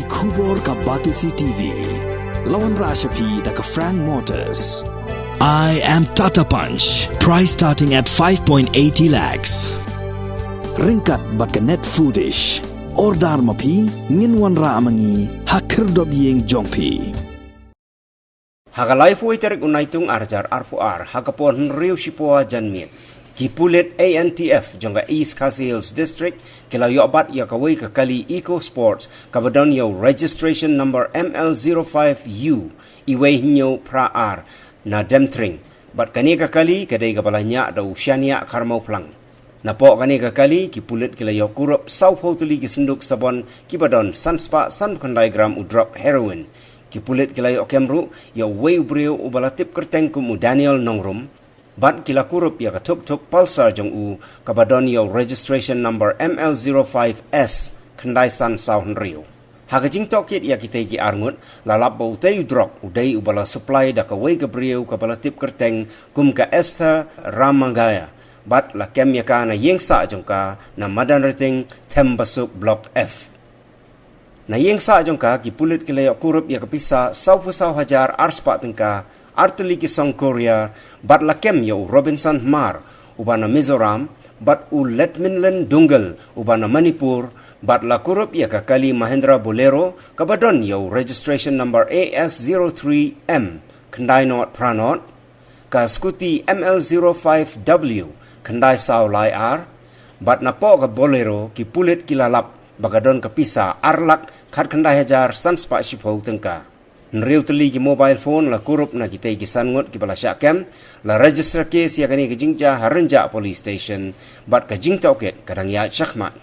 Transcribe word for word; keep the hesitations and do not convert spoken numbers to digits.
Khubor ka Batesi T V. La wanrah sha phi da ka Frank Motors. I am Tata Punch. Price starting at five point eighty lakhs. Ryngkat bad ka Net Foodish. Order ma phi, ngin wanrah ma ngi ha khyrdop ïing jong phi. Ha ka laiphew tarik u Naitung ar hajar arphew ar, ha ka por hynriew shiphew janmiet, ki pulit A N T F jong ka East Khasi Hills District ki la ïoh bat ïa kawei ka kali Eco Sports kaba don ïa u registration number M L zero five U uwei hynñiew phra ar na Demtring. Bad kane ka kali ka dei kaba la ñiah da u Shaniah Kharmawphlang. Napoh kane ka kali, ki pulit ki la ïoh kurup sawphew tylli ki synduk sabon kiba don san spah sanphew khyndai gram u drok heroin. Ki pulit ki la ïoh kem ruh ïa uwei u briew uba la tip kyrteng kum u Daniel Nongrum. Bad ki la kurup ïa ka tuk-tuk Pulsar jong u kaba don ïa u registration number M L zero five S khyndai san saw hynriew. Ha ka jingtohkit ïa kitei ki arngut, la lap ba utei u drok u dei uba la supply da kawei ka briew kaba la tip kyrteng kum ka Esther Ramangaya. Bad la kem ïa ka na ïing sah jong ka na Madanriting, Thembasuk Block F. Na ïing sah jong ka, ki pulit ki la ïoh kurup ïa ka pisa sawphew saw hajar ar spah tyngka, ar tylli ki song courier, bad la kem ïa u Robinson Hmar uba na Mizoram, bad u Letminlen Dungal uba na Manipur, bad la kurup ïa ka kali Mahindra Bolero kaba don ïa u registration number A S zero three M khyndai not phra not, ka scooty M L zero five W khyndai saw lai ar, bad napoh ka Bolero ki pulit ki la lap ba ka don ka pisa ar lak khat khyndai hajar san spah shiphew tyngka. Hynriew tylli ki mobile phone la kurup na kitei ki san ngut kiba la shah kem. La register case ïa kane ka jingjia ha Rynjah Police Station, bad ka jingtohkit ka dang ïaid shakhmat.